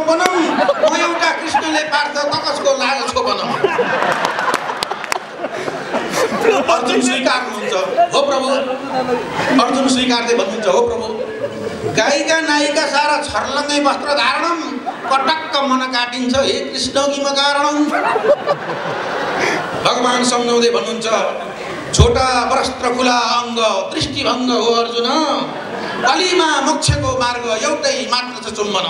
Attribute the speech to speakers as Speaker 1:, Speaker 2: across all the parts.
Speaker 1: बनाऊ म एउटा कृष्णले पार्थ त कसको लाज छो बनाऊ अर्जुन स्वीकार्नुहुन्छ हो प्रभु अर्जुन स्वीकार्दै भन्नुहुन्छ हो प्रभु गायिका नायिका सारा छर्लङ्गै वस्त्र धारणम कटक्क मन काटिन्छ हे कृष्ण किम कारणम भगवान सम्झाउँदै भन्नुहुन्छ छोटा वस्त्र खुला अङ्ग दृष्टिभङ्ग हो अर्जुन कलीमा मोक्षको मार्ग एउटै मात्र छ चुम्बन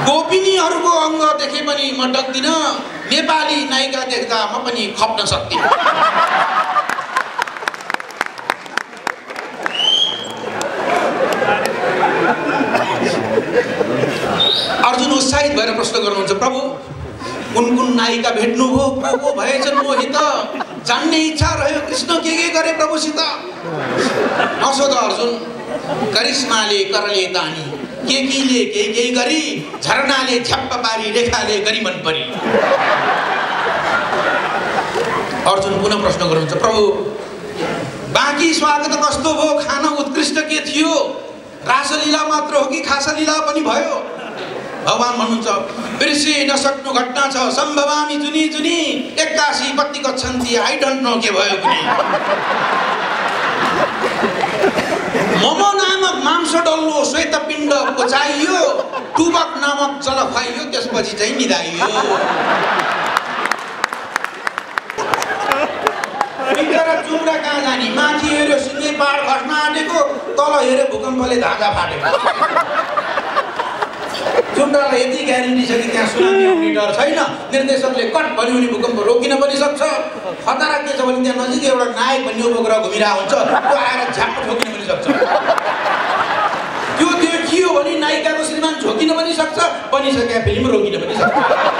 Speaker 1: गोपिनीहरूको अङ्ग देखे पनि म डक्दिन नेपाली नायिका देख्दा म पनि खप्न सक्दिनँ अर्जुन उत्साहित भएर प्रश्न गर्नुहुन्छ प्रभु कुन कुन नायिका भेट्नुभयो को भएछन् मोहित जान्ने इच्छा रह्यो कृष्ण के गरे प्रभुसित नसोध अर्जुन करिश्माले करले तानी केकीले के गरी झरनाले झ्याप्प पारी रेखाले गरी मन परी अर्जुन पुनः प्रश्न गर्नुहुन्छ प्रभु बाँकी स्वागत कस्तो भयो खाना उत्कृष्ट के थियो रासलीला मात्र हो कि खासलीला पनि भयो भगवान भन्नुहुन्छ बिर्सि नसक्नु घटना छ सम्भवामी जुनी जुनी 81 बत्ती गच्छन्ति आई डोन्ट नो के भयो कुनै मोमो नामक मांस डल्लो श्वेत पिण्ड पचाइयो टुबक नामक जल खुवाइयो त्यसपछि चाहिँ निदाइयो पिण्ड र चुम्रा कहाँ जाने माथि हेर्यो सिँगै पाहाड खस्न आँटेको तल हेर्यो भूकम्पले धागा फाटेको चुम्रालाई यति ग्यारेन्टी छ कि त्यहाँ सुनामी आउने डर छैन निर्देशकले कट भन्यो भने भूकम्प रोकिन पनि सक्छ खतरा के छ भने त्यहाँ नजिकै एउटा नायक भन्ने उपग्रह घुमिरहेको हुन्छ त्यो आएर झ्याप्प ठोकिन पनि सक्छ त्यो देखियो भने नायिकाको श्रीमान झोकिन पनि सक्छ बनिसकेका फिल्म रोकिन पनि सक्छ